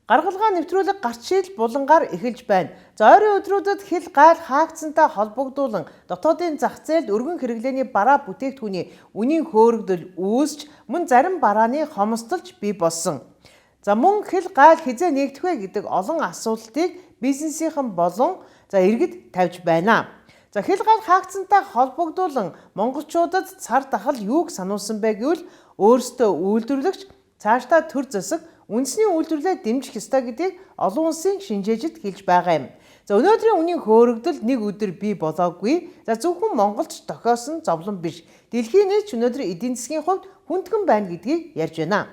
Гаргалгаа нэвтрүүлэг гарч шил булангаар эхэлж байна. За ойрын өдрүүдэд хил гайл хаагдсантай холбогдуулан дотоодын зах зээлд өргөн хэрэглээний бараа бүтээгдэхүүний үнийн хөөрөгдөл үүсч мөн зарим барааны хомсдолч бий болсон. За мөн хил гайл хэзээ нээгдэх вэ гэдэг олон асуултыг бизнесийнхэн болон за иргэд тавьж байна. За хил гайл хаагдсантай холбогдуулан монголчуудад цар тахал юуг сануулсан бэ гэвэл өөрсдөө үйлдвэрлэгч цаашдаа төр засаг үндэсний үйлдвэрлэлээ дэмжих ёстой гэдгийг олон улсын шинжээчид хэлж байгаа юм. За өнөөдрийн үнийн хөөрөгдөл нэг өдөр бий болоогүй. За зөвхөн Монголд ч тохиосон зовлон биш. Дэлхийн нийт ч өнөөдөр эдийн засгийн хувьд хүндгэн байна гэдгийг ярьж байна.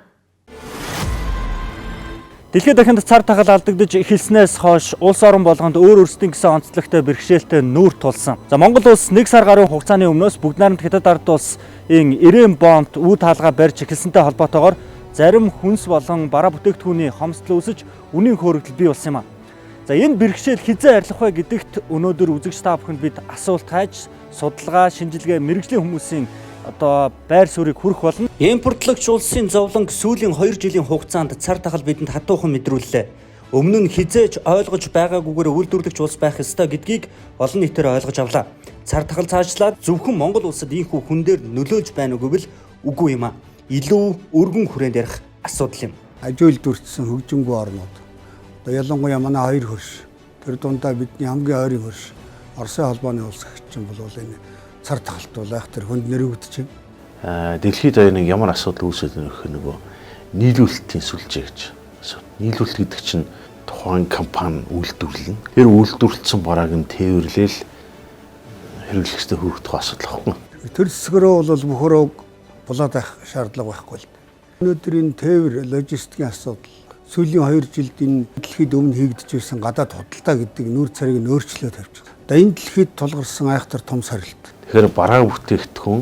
Дэлхийд дахинд цар тахал алдагдаж эхэлснээс хойш улс орон болгонд өөр өөрсдийн гэсэн онцлогтой бэрхшээлтэй нүүр тулсан. За Монгол улс 1 сар гаруй хугацааны өмнөөс бүгд найрамд Хятад ард улсын Ирээн бомбт үе таалгаа барьж эхэлсэнтэй холбоотойгоор зарим хүнс болон бараа бүтээгдэхүүний хомсдол үүсэж үнийн хөөрөгдөл бий болсон юм а. За энэ бэрхшээл хэзээ арилах вэ гэдэгт өнөөдөр үзэгч та бүхэнд бид асуулт хайж судалгаа, шинжилгээ, мэргэжлийн хүмүүсийн одоо байр суурийг хүргэх болно. Импортлогч улсын зовлонг сүүлийн 2 жилийн хугацаанд цар тахал бидэнд хатуухан мэдрүүллээ. Өмнө нь хэзээ ч ойлгож байгаагүйгээр үйлдвэрлэгч улс байх ёстой гэдгийг олон нийтээр ойлгож авлаа. Цар тахал цаашлаад зөвхөн Монгол улсад ийнхүү хүн дээр нөлөөлж байна уу гэвэл үгүй юм а. Илүү өргөн хүрээнд ярих асуудал юм. Аж үйлдвэрчсэн хөгжингүй орнууд. Одоо ялангуяа манай хоёр хөрш. Тэр дундаа бидний хамгийн ойрын хөрш Оросын холбооны улс гэх чинь бол энэ цар тахалт бол айх тэр хүнд нэрвэгдэж байна. Дэлхийд даяар нэг ямар асуудал үүсээд байна гэхээр нөгөө нийлүүлэлтийн сүлжээ гэж асуудал. Нийлүүлэлт гэдэг чинь тухайн компани үйлдвэрлэнэ. Тэр үйлдвэрлэсэн барааг нь тээвэрлээл хэрэглэгчдэд хүргэх асуудал байхгүй. Тэр хэсгэрөө бол бөхөрөө булаад байх шаардлага байхгүй л. Өнөөдөр энэ тээвэр логистикийн асуудал сүүлийн 2 жилд энэ дэлхийд өмнө хийгдэж байсан гадаад худалдаа гэдэг нүүр царийг нь өөрчлөө тавьж байгаа. Одоо энэ дэлхийд тулгарсан айхтар том сорилт. Тэгэхээр бараа бүтээгдэхүүн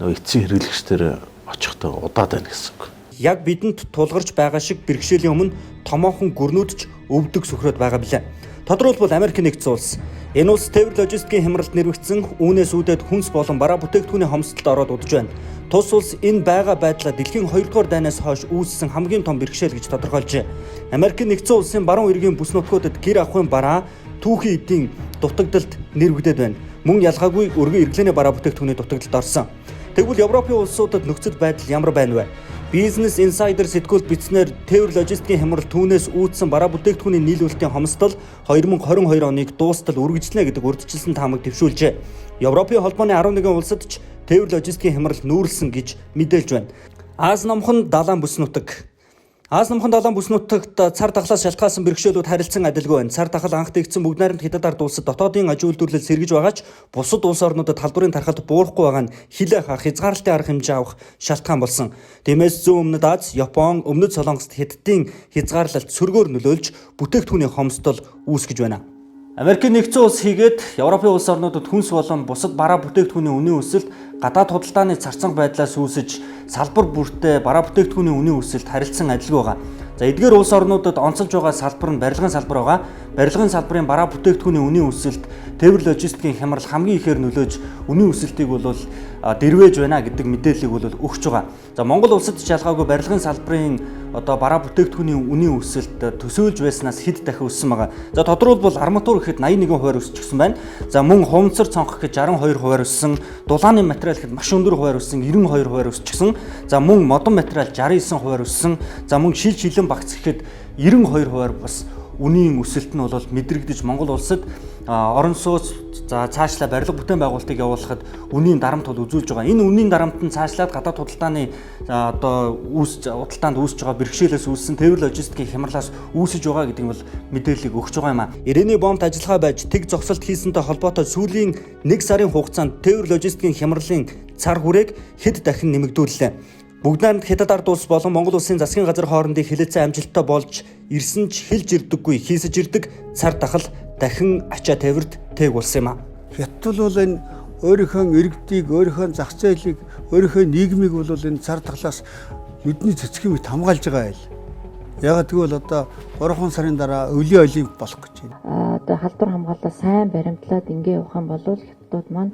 нөгөө эцсийн хэрэглэгчдэр очихдоо удаад байна гэсэн үг. Яг бидэнд тулгарч байгаа шиг бэрхшээлийн өмнө томоохон гүрнүүд ч өвдөг сөхрөөд байгаа билээ. Тодорхойлбол Америк нэгдсэн улс. Энэ улс тээвэр логистикийн хямралд нэрвэгдсэн үүнээс үүдээд хүнс болон бараа бүтээгдэхүүний хомсдолд ороод удаж байна. Тус улс энэ байгаа байдлаа дэлхийн 2 дугаар дайнаас хойш үүссэн хамгийн том бэрхшээл гэж тодорхойлжээ. Америк нэгдсэн улсын баруун эргийн бүс нутгуудад гэр ахуйн бараа түүхийн эдийн дутагдалд нэрвэгдээд байна. Мөн ялгаагүй өргөн эргэлээний бараа бүтээгдэхүүний дутагдалд орсон. Тэгвэл Европын улсуудад нөхцөл байдал ямар байна вэ? Business Insider сэтгүүлд бичснээр тээвэр логистикийн хямрал түүнээс үүдсэн бараа бүтээгдэхүүний нийлүүлэлтийн хомсдол 2022 оныг дуустал үргэлжлэнэ гэдэг урьдчилсан таамаг дэвшүүлжээ. Европын холбооны 11 улсад ч тээвэр логистикийн хямрал нүүрлсэн гэж мэдээлж байна. Аз номхон далайн бүс нутаг. Аз номхон далайн бүс нутагт цар тахлаас шалтгаалсан бэрхшээлүүд харилцан адилгүй байна. Цар тахал анх дэгдсэн бүгд найрамд Хятад ард улсад дотоодын аж үйлдвэрлэл сэргэж байгаа ч бусад улс орнуудад халдварын тархалт буурахгүй байгаа нь хилээ хаах, хязгаарлалтын арга хэмжээ авах шалтгаан болсон. Тиймээс зүүн өмнөд Аз, Япон, өмнөд Солонгост Хятадын хязгаарлалт сөргөөр нөлөөлж бүтээгдэхүүний хомсдол үүсгэж байна. Америкийн нэгдсэн улс хийгээд Европын улс орнуудад хүнс болон бусад бараа бүтээгдэхүүний үнийн өсөлт гадаад худалдааны царцанх байдлаас үүсэж салбар бүртээ бараа бүтээгдэхүүний үнийн өсөлт харилцан адилгүй байгаа. За эдгээр улс орнуудад онцолж байгаа салбар нь барилгын салбар байгаа. Барилгын салбарын бараа бүтээгдэхүүний үнийн өсөлт тээвэр логистикийн хямрал хамгийн ихээр нөлөөж үнийн өсөлтийг бол дэрвэж байна гэдэг мэдээллийг бол өгч байгаа. За Монгол улсад ч ялгаагүй барилгын салбарын одоо бараа бүтээгдэхүүний үнийн өсөлт төсөөлж байснаас хэд дахин өссөн байгаа. За тодорхойлбол арматур гэхэд 81% өсчихсөн байна. За мөн хуванцар цонх гэхэд 62% өссөн, дулааны материал гэхэд маш өндөр хувиар өссөн, 92% өсчихсөн. За мөн модон материал 69% өссөн. За мөн шил шилэн багц гэхэд 92% бас үнийн өсөлт нь бол мэдрэгдэж Монгол улсад орон сууц за цаашлаа барилга бүтээн байгуулалтыг явуулахад үнийн дарамт бол үзүүлж байгаа. Энэ үнийн дарамт нь цаашлаад гадаад худалдааны одоо үүсч худалдаанд үүсэж байгаа бэрхшээлээс үүссэн тээвэр логистикийн хямралаас үүсэж байгаа гэдэг нь бол мэдээллийг өгч байгаа юм а. Ирэний бомбт ажиллагаа байж тэг зогсолт хийсэнтэй холбоотой сүүлийн 1 сарын хугацаанд тээвэр логистикийн хямралын цар хүрээг хэд дахин нэмэгдүүллээ. Бүгд найрамд Хятад ард улс болон Монгол улсын засгийн газар хоорондын хэлэлцэн амжилттай болж ирсэн ч хэлж ирдэггүй хийсэж ирдэг цар тахал дахин ачаа тавирд тээг болсон юм а. Хятад бол энэ өөрийнхөө иргэдийг, өөрийнхөө зах зээлийг, өөрийнхөө нийгмийг бол энэ цар тахлаас нүдний цэцгийн мэт хамгаалж байгаа айл. Яг тэгвэл одоо 3 сарын дараа өвлийн олимп болох гэж байна. Одоо халдвар хамгаалал сайн баримтлаад ингэ явах юм бол хятадууд маань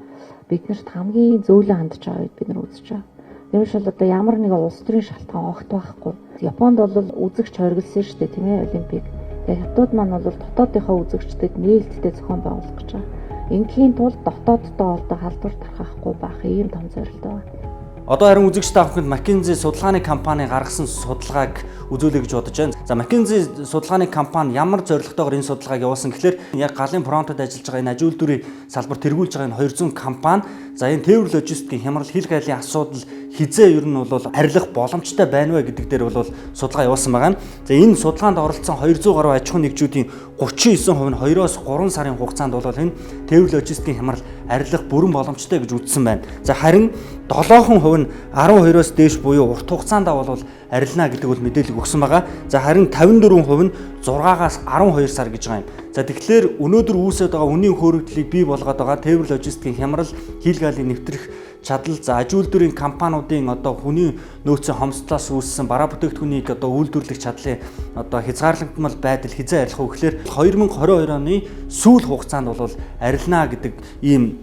биднэрт хамгийн зөөлөн хандж байгаа үед бид нар үзэж байгаа. Нэмшил одоо ямар нэгэн улс төрийн шалтгаан огт байхгүй. Японд бол үзэгч хоригдсан шүү дээ, тийм ээ, Олимпик. Тэгээ хятад маань бол дотоодынхоо үзэгчдэд нээлттэй зохион байгуулах гэж байгаа. Ингээхийн тулд дотооддоо одоо халдвар тархахгүй байх ийм том зорилт байгаа. Одоо харин үзэгч та бүхэнд McKinsey судалгааны компани гаргасан судалгааг үзүүлье гэж бодож байна. За, McKinsey судалгааны компани ямар зорилготойгоор энэ судалгааг явуулсан гэхээр яг галын фронтод ажиллаж байгаа энэ аж үйлдвэрийн салбар тэргүүлж байгаа энэ 200 компани, за, энэ тээвэр логистикийн хямрал, хил гайлын асуудал хэзээ ер нь бол арилах боломжтой байна вэ гэдэг дээр бол судалгаа явуулсан байгаа юм. За, энэ судалгаанд оролцсон 200 гаруй аж ахуйн нэгжүүдийн 39% нь 2-оос 3 сарын хугацаанд бол энэ тээвэр логистикийн хямрал арилах бүрэн боломжтой гэж үзсэн байна. За, харин 7% нь 12-оос дээш буюу урт хугацаанд бол арилна гэдэг бол мэдээлэл өгсөн байгаа. За, харин 54% нь 6-аас 12 сар гэж байгаа юм. За, тэгэхээр өнөөдөр үүсээд байгаа үнийн хөөрөгдлийг бий болгоод байгаа тээвэр логистикийн хямрал, хил галын нэвтрэх чадал, за, аж үйлдвэрийн компаниудын одоо хүний нөөцийн хомсдлоос үүссэн бараа бүтээгдэхүүнийг одоо үйлдвэрлэх чадлын одоо хязгаарлагдмал байдал хэзээ арилах вэ гэхээр 2022 оны сүүл хугацаанд бол арилна гэдэг ийм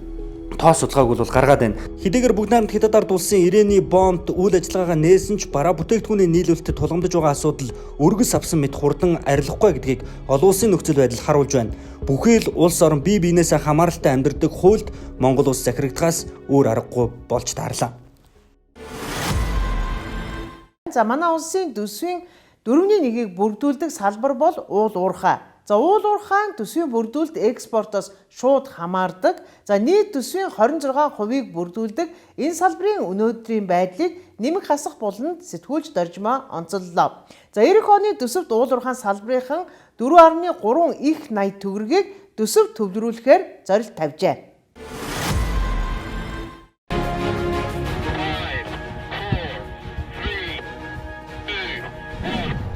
тоо судалгааг бол гаргаад байна. Хэдийгээр бүгд найрамдах Хятад ард улсын Ирэний бомбд үйл ажиллагаагаа нээсэн ч бараа бүтээгдэхүүний нийлүүлэлтэд тулгамдж байгаа асуудал өргөс авсан мэт хурдан арилахгүй гэдгийг олон улсын нөхцөл байдал харуулж байна. Бүхий л улс орон бие биенээсээ хамааралтай амьдардаг хуульд Монгол улс захирагдахаас өөр аргагүй болж таарлаа. За, манай улсын төсвийн 4-ний 1-ийг бүрдүүлдэг салбар бол уул уурхай. За, уул уурхайн төсвийн бүрдүүлэлт экспортоос шууд хамаардаг. За, нийт төсвийн 26%-ийг бүрдүүлдэг энэ салбарын өнөөдрийн байдлыг нэмэх хасах буланд сэтгүүлч Доржмаа онцоллоо. За, ирэх оны төсөвт уул уурхайн салбарынхан 4.3 их 80 төгрөгийг төсөв төвлөрүүлэхээр зорилт тавьжээ.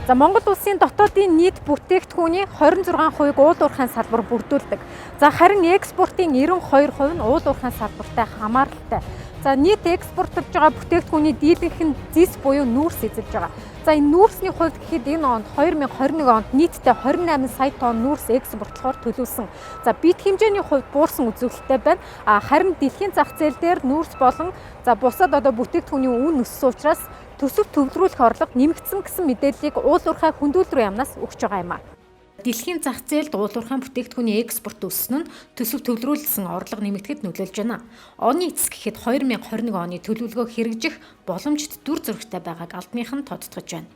За, Монгол улсын дотоодын нийт бүтээгдэхүүний 26%-ийг уул уурхайн салбар бүрдүүлдэг. За, харин экспортын 92% нь уул уурхайн салбартай хамааралтай. За, нийт экспортлож байгаа бүтээгдэхүүний дийлэнх нь зис буюу нүүрс эзэлж байгаа. За, энэ нүүрсний хувьд гэхэд энэ онд, 2021 онд нийтдээ 28 сая тонн нүүрс экспортлохоор төлөвлөсөн. За, бит хэмжээний хувьд буурсан үзүүлэлттэй байна. А харин дэлхийн зах зээл дээр нүүрс болон за бусад одоо бүтээгдэхүүний үн өссөн учраас төсөв төвлөрүүлэх орлого нэмэгдсэн гэсэн мэдээллийг уул уурхай хөндүүлрүү яамнаас өгч байгаа юм а. Дэлхийн зах зээлд уул уурхайн бүтээгдэхүүний экспорт өссөн нь төсөв төвлөрүүлсэн орлого нэмэгдэхэд нөлөөлж байна. Оны эцэс гэхэд 2021 оны төлөвлөгөө хэрэгжих боломжит дүр зурагтай байгааг албаных нь тодтогч байна.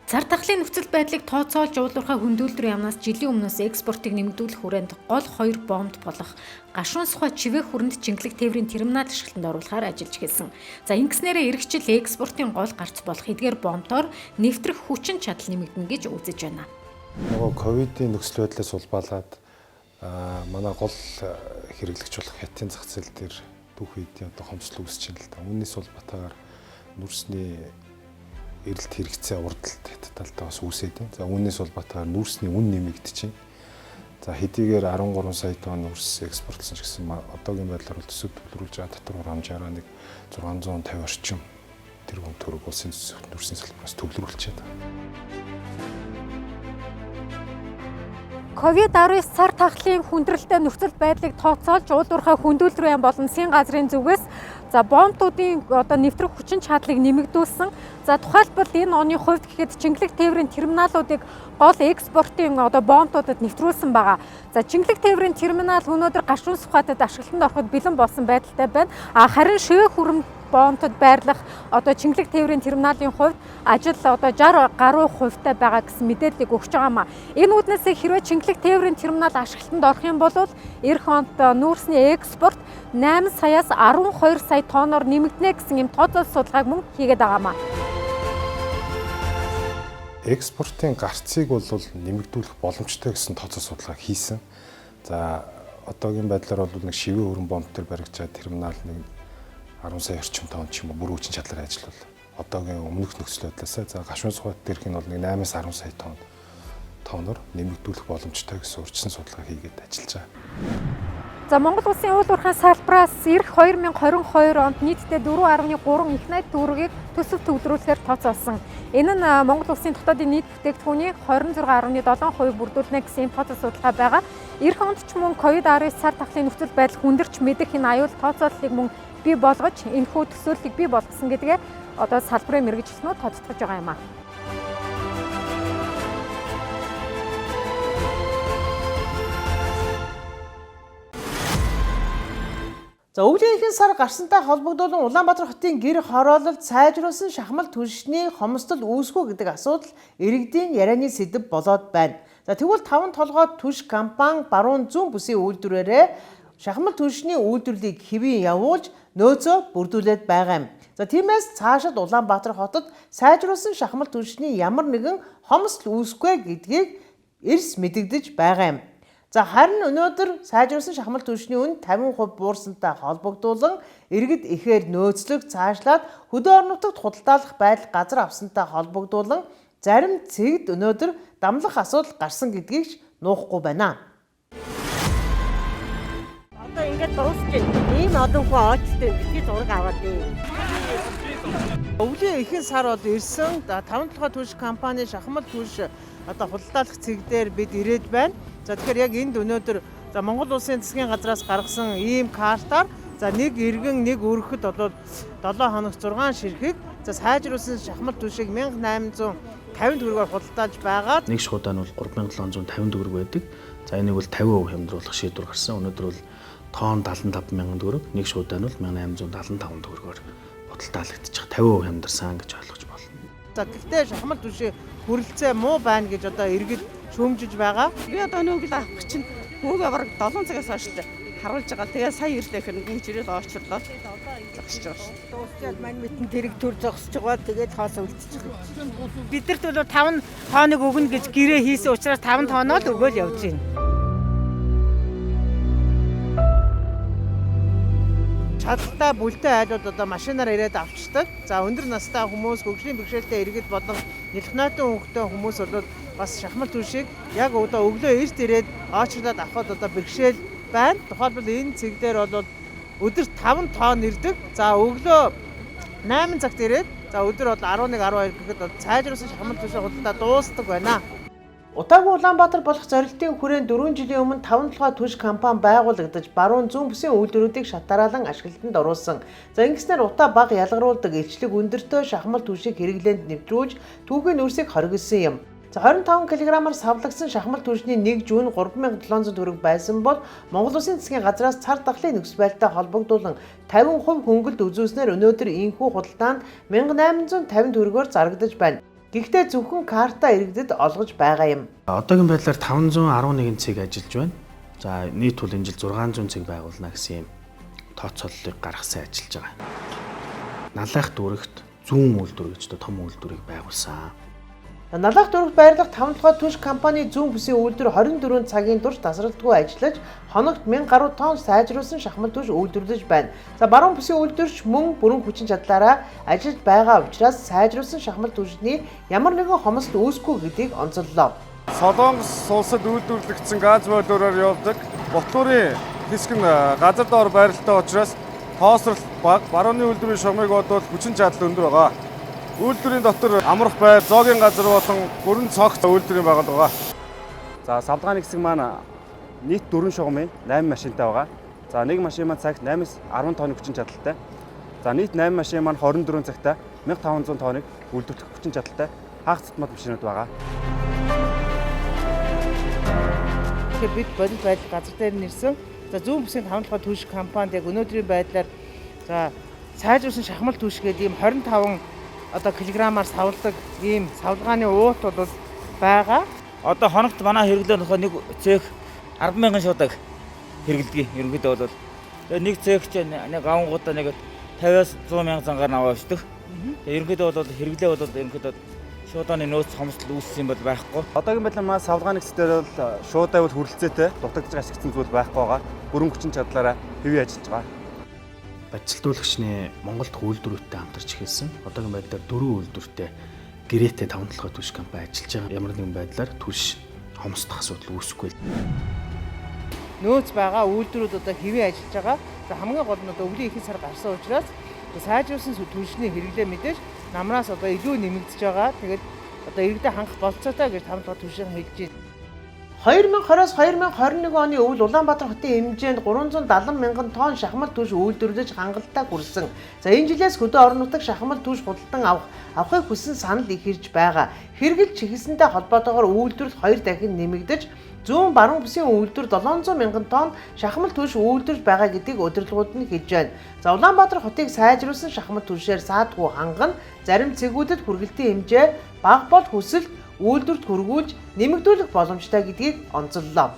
Цар тахлын нөхцөл байдлыг тооцоолж уул уурхай хөндүүлрийн яамнаас жилийн өмнөөс экспортыг нэмэгдүүлэх хүрээнд гол хоёр бомбд болох гашуун сухай чивээ хүрэнд чингэлэг тээврийн терминал ашиглалтанд оруулахаар ажиллаж эхэлсэн. За, ингэснээрээ ирэх жил экспортын гол гарц болох эдгээр бомбдоор нэвтрэх хүчин чадал нэмэгдэнэ гэж үзэж байна. Нөгөө ковидын нөхцөл байдлаас улбаалаад манай гол хэрэглэгч болох хятадын зах зээл дээр түүх үеийн одоо хомсдол үүсэж байна л да. Үүнээс улбатаагаар нүрсний эрэлт хэрэгцээ урдалт хятад талдаа бас үүсээд байна. За, үүнээс улбатаагаар нүүрсний үн нэмэгдэж байна. За, хэдийгээр 13 сая тонн нүүрс экспортлсон ч гэсэн одоогийн байдлаар бол төсөв төвлөрүүлж байгаа татвар хурамжаараа нэг 650 орчим тэрбум төгрөг улсын төсөвт нүүрсний салбараас төвлөрүүлчихээд байна. Ковид-19 цар тахлын хүндрэлтэй нөхцөл байдлыг тооцоолж уул уурхай хөндүүлрүү яам болон засгийн газрын зүгээс за бомбтуудын одоо нэвтрэх хүчин чадлыг нэмэгдүүлсэн. За, тухайлбал энэ оны хувьд гэхэд чингэлэг тээврийн терминалуудыг гол экспортын одоо бомбтуудад нэвтрүүлсэн байгаа. За, чингэлэг тээврийн терминал өнөөдөр гашуун сухайтад ашиглалтанд ороход бэлэн болсон байдалтай байна. А харин шивээ хүрэмт бомбтод байрлах одоо чингэлэг тээврийн терминалын хувьд ажил одоо 60 гаруй хувьтай байгаа гэсэн мэдээллийг өгч байгаа маа. Энэ үүднээс хэрвээ чингэлэг тээврийн терминал ашиглалтанд орох юм бол ирэх онд нүүрсний экспорт 8 саяас 12 сая тонноор нэмэгдэнэ гэсэн юм тооцоол судалгааг мөн хийгээд байгаа маа. Экспортын гарцыг бол нэмэгдүүлэх боломжтой гэсэн тооцоо судалгааг хийсэн. За, одоогийн байдлаар бол нэг шивээ өрөн бомб төр баригдаж байгаа терминал нэг 10 сая орчим тонн ч юм уу бүр хүчин чадлаар ажиллавал одоогийн өмнөх нөхцөл байдлаасаа, за, гашуун сухайт дээрх нь бол нэг 8-аас 10 сая тонноор нэмэгдүүлэх боломжтой гэсэн урьдчилан судалгаа хийгээд ажиллаж байгаа. За, Монгол улсын уул уурхайн салбараас ирэх 2022 онд нийтдээ 4.3 их найд төгрөгийг төсөв төвлөрүүлэхээр тооцоолсон. Энэ нь Монгол улсын дотоодын нийт бүтээгдэхүүний 26.7% бүрдүүлнэ гэсэн тооцоо судалгаа байгаа. Ирэх онд ч мөн COVID-19 цар тахлын нөхцөл байдал хүндэрч мэдэх энэ аюул тооцооллыг мөн бий болгож энэхүү төсөөллийг бий болгосон гэдгээ одоо салбарын мэргэжилтнүүд тодтогч байгаа юм а. За өвлийн ихэнх сар гарсантай холбогдуулан Улаанбаатар хотын гэр хороололд сайжруулсан шахмал түлшний хомсдол үүсэхгүй гэдэг асуудал иргэдийн ярианы сэдэв болоод байна. За тэгвэл таван толгой түлш компани баруун зүүн бүсийн үйлдвэрээрээ шахмал түлшний үйлдвэрлэлийг хэвийн явуулж нөөцөө бүрдүүлээд байгаа юм. За тиймээс цаашид Улаанбаатар хотод сайжруулсан шахмал түлшний ямар нэгэн хомсдол үүсэхгүй гэдгийг эрс мэдэгдэж байгаа юм. За харин өнөөдөр сайжруулсан шахмал түлшний үн 50% буурсантай холбогдуулан иргэд ихээр нөөцлөг цаашлаад хөдөө орон нутагт худалдаалах байдал газар авсантай холбогдуулан зарим цэгд өнөөдөр дамлах асуудал гарсан гэдгийг ч нуухгүй байна. Одоо ингээд дуусч байна. Ийм олон хүн очтой битгий зураг аваад байна. Өвлийн ихэнх сар бол ирсэн. Таван толгой түлш компани шахмал түлш одоо худалдаалах цэг дээр бид ирээд байна. За тэгэхээр яг энд өнөөдөр за Монгол Улсын засгийн газраас гаргасан ийм картаар за нэг иргэн нэг өргөхөд бол 7 хоног 6 ширхэг за сайжруулсан шахмал түлшийг 1850 төгрөгөөр худалдаалж байгаа. Нэг шуудаа нь бол 3750 төгрөг байдаг. За энийг бол 50% хямдруулах шийдвэр гарсан. Өнөөдөр бол тоон 75,000 төгрөг, нэг шуудаа нь бол 1875 төгрөгөөр худалдаалагдчих 50% хямдарсан гэж ойлгож болно. За гэхдээ шахмал түлшийн хүрэлцээ муу байна гэж одоо иргэд шүүмжиж байгаа. Би одоо нөгөөх авах чинь хүүгээ бараг 7 цагаас хойш харуулж байгаа. Тэгээ сая ирлээ гэхээр гүйж ирэл оочирлоо зогсож байгаа шүү. Дуусчаад мань мэдэн тэрэг төр зогсож байгаа. Тэгээд хоос үлдчих. Бидэрт бол 5 тоног өгнө гэж гэрээ хийсэн учраас 5 тоноо л өгөөл явж байна. Чадaltaа бүлтэй айлууд одоо машинаар ирээд авчдаг. За өндөр настай хүмүүс, хөгжлийн бэрхшээлтэй иргэд болон нялх нойтон өнгөтэй хүмүүс бол бас шахмал түлшийг яг одоо өглөө эрт ирээд оочирлоод авахд одоо бэрхшээл байна. Тухайлбал энэ цэг дээр бол өдөрт 5 тонн ирдэг. За өглөө 8 цагт ирээд за өдөр бол 11 12 гэхэд бол сайжруулсан шахмал түлшийн худалдаа дуустдаг байна. Удаагүй Улаанбаатар болох зорилтын хүрээнд 4 жилийн өмнө таван толгой түлш компани байгуулагдаж баруун зүүн бүсийн үйлдвэрүүдийг шат дараалан ашиглалтанд оруулсан. За ингэснээр утаа бага ялгаруулдаг илчлэг өндөртэй шахмал түлшийг хэрэглээнд нэвтрүүлж түүхийн нөөцийг хоригдсон юм. За 25 кг-аар савлагдсан шахмал түлшний нэг жүүн 3700 төгрөг байсан бол Монгол Улсын засгийн газраас цар тахлын нөхцөл байдалтай холбогдуулан 50% хөнгөлт үзүүлснээр өнөөдөр энэхүү худалдаанд 1850 төгрөгөөр зарагдаж байна. Гэхдээ зөвхөн карта иргэдэд олгож байгаа юм. Одоогийн байдлаар 511 цэг ажиллаж байна. За нийт бол энэ жил 600 цэг байгуулна гэсэн юм тооцооллыг гаргасан ажиллаж байгаа. Налайх дүүрэгт зүүн үйлдвэр гэж том үйлдвэрийг байгуулсан. Налайх дүүрэгт байрлах таван толгой түлш компани зүүн бүсийн үйлдвэр 24 цагийн турш тасралтгүй ажиллаж хоногт 1000 гаруй тонн сайжруулсан шахмал түлш үйлдвэрлэж байна. За баруун бүсийн үйлдвэрч мөн бүрэн хүчин чадлаараа ажиллаж байгаа учраас сайжруулсан шахмал түлшний ямар нэгэн хомсдол үүсэхгүй гэдгийг онцоллоо. Солонгос улсад үйлдвэрлэгдсэн газ бойлороор явдаг ботлуурын хэсэг нь газар доор байралтай учраас тоосрол бага, барууны үйлдвэрийн шугамыг бодвол хүчин чадал өндөр байгаа. Үйлдвэрийн дотор амрах байр, зоогийн газар болон бүрэн цогц үйлдвэрийн байгууллага байгаа. За савлагааны хэсэг маань нийт 4 шугамын 8 машинтай байгаа. За нэг машин маань цагт 8-10 тонны хүчин чадалтай. За нийт 8 машин маань 24 цагта 1500 тонныг үйлдвэрлэх хүчин чадалтай хаагц автомат машинууд байгаа. Тэгэхээр бид бодит байдал газар дээр нэрсэн. За зүүн бүсийн таван толгой түлш компанид яг өнөөдрийн байдлаар за сайжруулсан шахмал түлш гэдэг ийм 25 одоо килограммаар савладаг ийм савлагааны уут бол байгаа. Одоо хоногт манай хэрэглээ нь нэг цех 10,000 шуудаг хэрэглэдэг ерөнхийдөө бол. Тэгээ нэг цех чинь нэг авангуудаа нэг 50-аас 100 мянган зангаар аваа авчдаг. Тэгээ ерөнхийдөө бол хэрэглээ бол ерөнхийдөө шуудааны нөөц хомсдол үүссэн юм бол байхгүй. Одоогийн байдлаар манай савлагааны хэсгээр бол шуудай бол хүрэлцээтэй дутагдж ашигдсан зүйл байхгүй байгаа. Бүрэн хүчин чадлаараа хэвийн ажиллаж байгаа. Бодисдуулагчны Монголд үйлдвэрүүдтэй хамтарч эхэлсэн. Одоогийн байдлаар 4 үйлдвэртэй гэрээтэй таван толгой түлш компани ажиллаж байгаа. Ямар нэгэн байдлаар түлш хомсдох асуудал үүсэхгүй. Нөөц байгаа үйлдвэрүүд одоо хэвийн ажиллаж байгаа. За хамгийн гол нь одоо өвлийн ихэнх сар гарсан учраас сайжруулсан түлшний хэрэглээ мэдээж намраас одоо илүү нэмэгдэж байгаа. Тэгээд одоо иргэдэд хангах болцоотой гэж таван толгой түлшийн хэлж байна. 2020-оос 2021 оны өвөл Улаанбаатар хотын хэмжээнд 370 мянган тонн шахмал түлш үйлдвэрлэж хангалттай хүрсэн. За энэ жилээс хөдөө орон нутаг шахмал түлш худалдан авахыг хүссэн санал их ирж байгаа. Хэрэглэж эхэлсэнтэй холбоотойгоор үйлдвэрлэл 2 дахин нэмэгдэж зүүн баруун бүсийн үйлдвэр 700 мянган тонн шахмал түлш үйлдвэрлэж байгаа гэдгийг удирдлагууд нь хэлж байна. За Улаанбаатар хотыг сайжруулсан шахмал түлшээр саадгүй хангана, зарим цэгүүдэд хүргэлтийн хэмжээ бага бол хүсэлт үйлдвэрт хүргүүлж нэмэгдүүлэх боломжтой гэдгийг онцоллоо.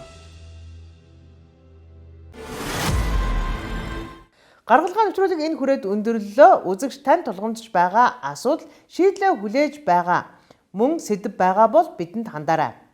Гаргалгаа нэвтрүүлэг энэ хүрээд өндөрлөлөө. Үзэгч тань тулгамдж байгаа асуудал шийдлээ хүлээж байгаа мөн сэдэв байгаа бол бидэнд хандаарай.